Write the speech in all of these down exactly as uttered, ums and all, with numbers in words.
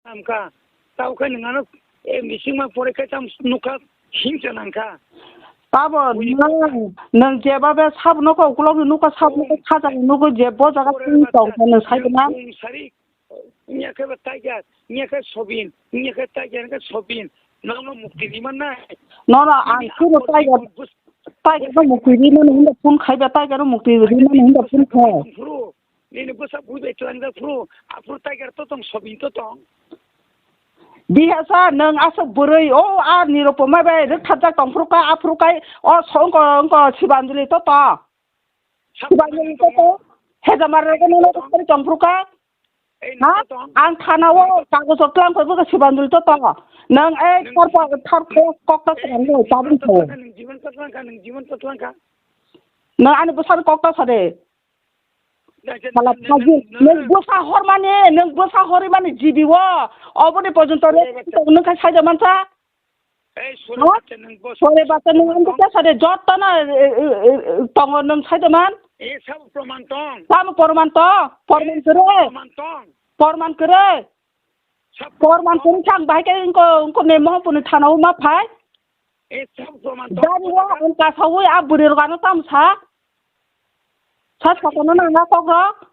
Amka, tau khe nwng ano, eh, bisingma pore khe tam nukha himsa nangkha. Tabo Ui. nwng, nwng jeba be sab nokha ukulok ni nukha sab nokha Ui. khaja ni nukha je bo jaga Pore twi ba tong kha nwng sai nwng na. Bung sari, nya khe ba tiger, nya khe sobin, nya khe tiger khe sobin, nono mukti di man nai. No, no, ang Nini khe bo apor tiger, bus-, tiger no mukti di mani hinda phone khai ba tiger no mukti di mani hinda phone khai. Bus-, Nini bwsa bui bai twlangjak phuru, aphuru tiger to tong, sobin to tong. Bihasa nwng aswk bwrwi, o a Nirupoma bai rwktharjak tong phuru kha, aphuru kai o songko wngko Sibanjali to tong. Sabo Sibanjali to tong. Hejamar rwgwi nono rwktharwi tong phuru kha. Ei, Ha? nini to tong. Ang thana o kagoj rok twlang phai bwkha Sibanjali to tong. Nwng ei Nwng thar pa, thar kok, kok ta Ei, swrang nini tabung jiban to tong. Nwng jiban to tong kha, nwng jiban to tong kha. Nwng ani bwsani kok ta sade. Sala phaji, nwng bwsa hormani, nwng bwsa horimani jibi o, oboni porjonto re, nwng khai saida mansa? Ei, sore Ha? bachcha, nwng bwsa Sore bachcha, nwng ang proman tong? Kisa de, jotto na, e, e, e, tongo nwng saida man? E, sabo proman tong? Tamo porman to? Porman kere? Proman tong? Porman kere? Sabo Porman proman kere tong? Sang bahai ke ingko, ingko ne mo puni thana o ma phai? E, sabo proman tong? Jani o, ang kasawi a buri rok ano tamo sa? Sa sakano nang na kok rok?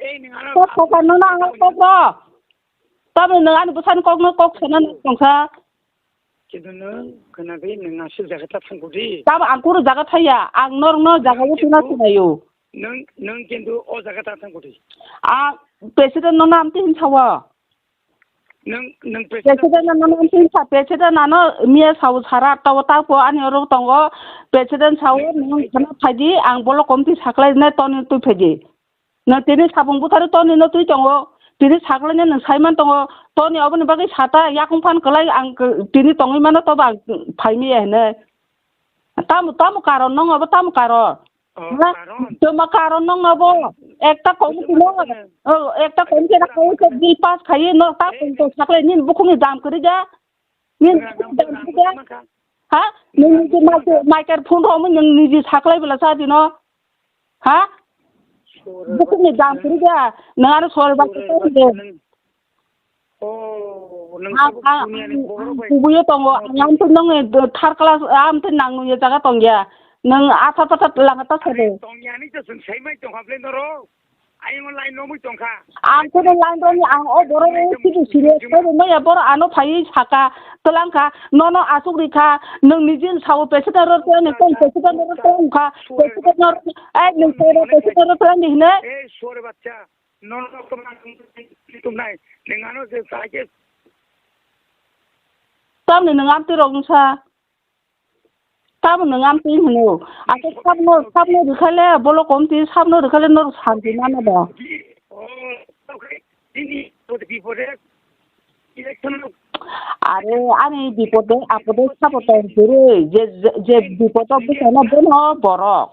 Ei, nang ano Sa sakano nang na kok rok? Tamo nang ani bwsani kok no kok sana nang tong sa. Kintu nang khna di nang aswk jaga ta thang kudi. Tamo ang kuru jaga thaya, ang nor no jaga o tuna sinayo. Nang, nang kintu o jaga ta thang kudi. Ang president no nam tin sawa. Nwng, nwng president President ano nwng tin sa, president ano miya sao sara tao ta po ani oro tongo. President sao nwng khana phaidi, ang bolo komti saklai ne toni twi phaidi. Nwng tini sabung buthari toni no twi tongo. Tini saklai ne nwng saiman tongo. Toni oboni bagwi sata yakung phan kwlai ang k-, tini tongwi mano tobo ang phaimi ya hinwi. Tamo, tamo karon nwng obo tamo karon. Oh, Ha? Karon. Toma karon nwng no bo. Ekta kom Busu tino. Busu. Oh, ekta kom kena kom ke bill pass khayi no ta kom to sakle nin bukhung ni dam kri ja. Nin bukhung ni dam kri ja. Ha? Nin ni ma ke microphone ro mun ni ji sakle bela sa dino. Ha? Bukhung ni dam kri ja. Nang aro sor ba ko de. Oh, nang Ang, sabuk ang, dunia ni ang, borok ang bai. Kubuyo tongo, ang amtwi nong, eh, third class, amtwi nang nungya jaga tongya. Nang athar pathar langa ta sade. Tongya ni to sung sai mai tongkha ble noro. Ayung line no mui tongkha. Ang kono line roni, ang o borok o sibu serious, kono maya borok ano phai saka, twlang kha, nono asuk ri kha, nang nijin sao president ro twlang, nang president ro twlang kha, president ro, eh, nang president ro twlang di hine. Eh, sore bachcha. Nono tongna tongna tongna, nwng ano je sa khe. Tamni nwng amtwi rok wngsa. Tamo nwng amtwi hino. Ake sabno, sabno rwkhale, bolo komti sabno rwkhale norok santi mano da. Oh, okay. Nini bipode, bipode, election. Are, ani bipode, apode sabo tong kwrwi. Je, je, je bipodo bwsano bono borok.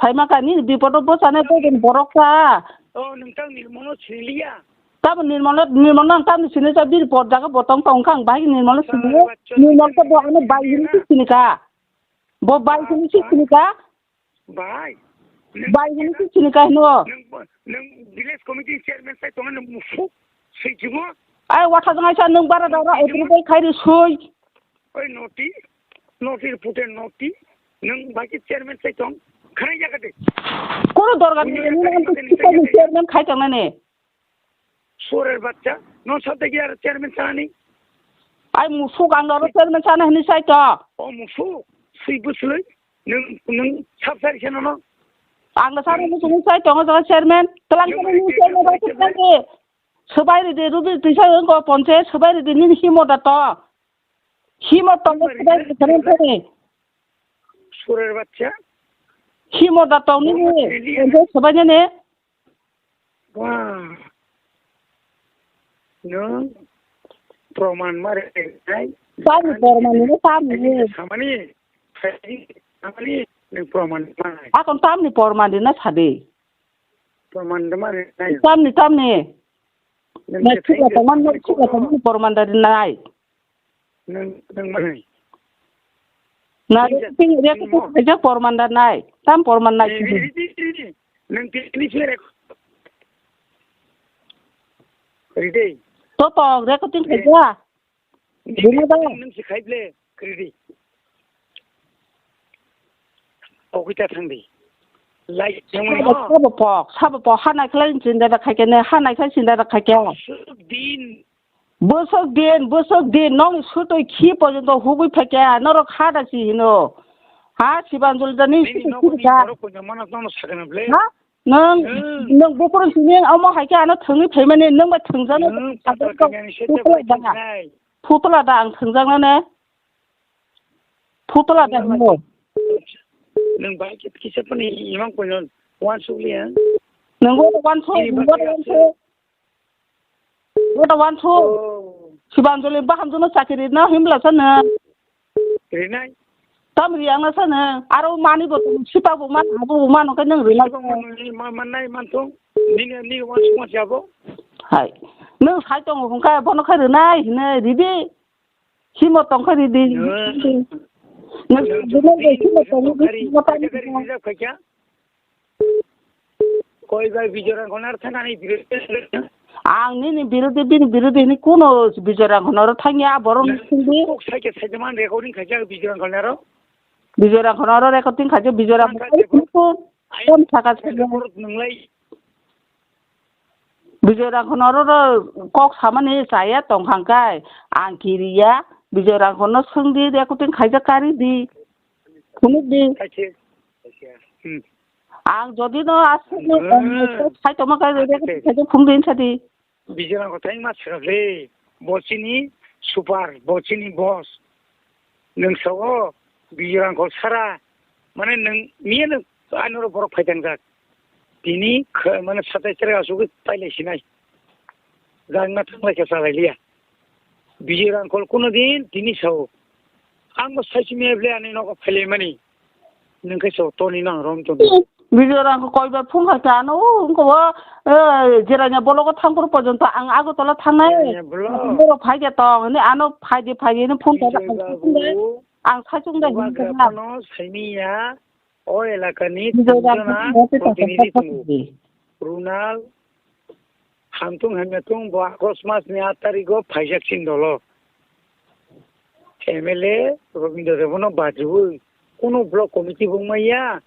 Saima kha nini bipodo bwsano tei borok kha. O, nwng tang Nirmolo siniliya. Tamo Nirmolo, Nirmolo ang tamni sini sa bini por jaga bo tong tong kha ang bahai Nirmolo sini. Nirmol khe bo ano bai hini si sini kha. Bo bai hini si sini kha. Bai. Bai hini si sini kha hino. Nwng, nwng village committee chairman sai tongo nwng musu. Sui jugo. Ai watha jang aisa nwng bara dara approval khairi sui. Oi noti, noti pute noti, nwng bhai khe chairman sai tong, khwnai ya kate. Kono dorkar ni, nwng ang tei chairman khai tong nani. Sorer bachcha, no sabda ki ar chairman sanani. Ai musuk ang aro chairman sana hini sai to. O musuk, sui buslui, nwng, nwng sab sari seno no. Ang da sari musuk sai tongo jaga chairman, tlang kani chairman bai tlang. Swbai ridi, Rubi tisa wngko ponche, swbai ridi nini himo da to. Himo tongo swbai ridi kare tani. Surer bachcha. Himo da tong nini, ponche swbai nini. Wah. No. Proman mare nai. Sani proman ni sani. Samani. Samani ni proman mare. Akon tamni proman di na sadi. Proman de mare nai. Tamni, tamni. Nwng Na khe chukla thaisa tongmani, na thaisa chukla tongmani pormanda rinai. Nwng, nwng manwi. Na Thaisa, ring, ring, ring mo. Thaisa pormanda nai. Tam porman nai. Ri, ri, ri, ri, ri. Nwng tini se rek. Ri dei. To to, recording khaikha. Bini ba? Nung si khai ble, kridi. Okita thangdi. Like thangmani ho. Sabo pok, sabo pok, ha naikhlai chinda da khaikha ne, ha naikhlai chinda da khaikha. Din. Bwswk din, bwswk din, nokni sutwi khi porjonto hugwi phaikha, norok ha da si hino. Ha, Sibanjali da ni sutwi khi kha. Nini nokni borok koinja manak nono sakana ble. Ha? Nwng, hmm, nwng bukurun simi omo hai khe ano thwngwi phaimani, nwng bai thwngjano. Hmm, tato kanya ni sete bai thwngnai. Phutla da ang thwngjaknane. Phutla da hino. Nwng bai khe kisa phani imang koino wansuk liya. Nwng bo wansuk, nwng bo wansuk. Bo da wansuk. Oh. Sibanjali bahamjakno chakiri rina himla sano. Rinai. Tam riyangna sano. Aro mani bo tong sipa bo man abo bo man khe nwng rina. Sipa man ma-, mannai manthung. Nini, nini wansuk ma siya bo. Hai. Nwng sai tongo hwnkhe bono khe rinai hinwi ridi. Simo tongkha di di. Nwng, nwng, nwng, nwng, simo tongkha di, simo tongkha di. Koi bai Bijoy Rangkhol nar thangani birodhi. Ang nini birodhi, bini birodhi ni kuno Bijoy Rangkhol nar thangya, borok ni sindi. Kok saike saike man recording khaikha Bijoy Rangkhol naro. Bijoy Rangkhol naro recording khaikha, Bijoy Rangkhol naro. Ai, kom saka ai, saka. Borok nunglai. Bijoy Rangkhol oro ro kok samani chaya tongkhang kai, ang kiriya, Bijoy Rangkhol no swngdi, recording khaijak kari di, phunuk di. Kaise, kaise, hmm. Ang jodi no aswk no, hmm, sai tongma kai, ah, recording kaise. Khaijak phung di sadi. Bijoy Rangkhol tai ma swrap le, bo chini super, bo chini boss. Nwng sao, Bijoy Rangkhol sara, mane nwng miya nwng anoro borok phai tangjak. Tini kh-, mane satai tere asugwi pailai sinai. Jangna thanglai khe chalai liya. Bijoy Rangkhol kuno din tini sao. Ang bo saisi miya ble ani nogo phailai mani. Nwng khe sao toni nang rom toni. Bijoy Rangkhol koi bai phung khai kha ano, wngkha o, eh, Jirania block o thang phuru porjonto ang Agartala thangnai. Jirania block. Borok phai khe tong, hwnwi ano phai di, phai di, hwnwi phung khai kha. Bijoy babu. Ang saichung dai hwn kha. Bubagra phano saimiya, o elakani Bijoy Rangkhol tinjona protinidhi tongo. Runal, Hamtung hamya tung bo August mas ni aat tarikh o phaijak chini dolo. M L A Robindra Debbarma no bajiwi kunu block committee bo wngmaya,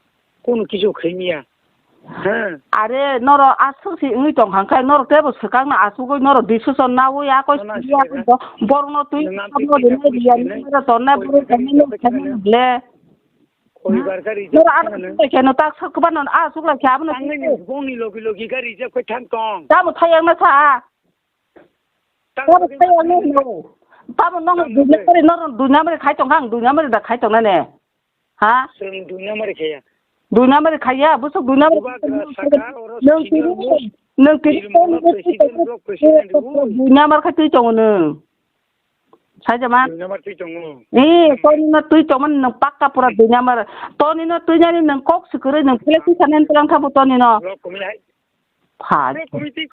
kunu kisu khaimya. Ha. Are norok aswk se wngwi tong kha, hwnkhe norok teibo swkang no asugwi norok decision nawi, akoi simi, akoi bo-, borok no twi, borok no twi, le. Koi bar gari noro reject ano kheno? Khe no tak sak ba no a suk lai khe abo no. Ang ni bong ni logi logi gari reject koi thang tong. Tamo thayang na sa. Tamo thayang na no. Tamo nong dunya mari noro dunya mari khai tong kang dunya mari da khai tong na ne. Ha? Sing dunya mari khaya. Dunya mari khaya, busuk dunya mari. Bubagra saka oro nong senior tiri, most nong tiri nirmala president, block president. Dunya mari khai twi tongo nong. Saijama. Duinomar twi tongo. Eh, toni no twi tongmani nwng pakka pura duinomar. Toni no twinani nwng kok swkirwi nwng pele twi sanani twlang thabo toni no. Block committee hai. Pha. Block committee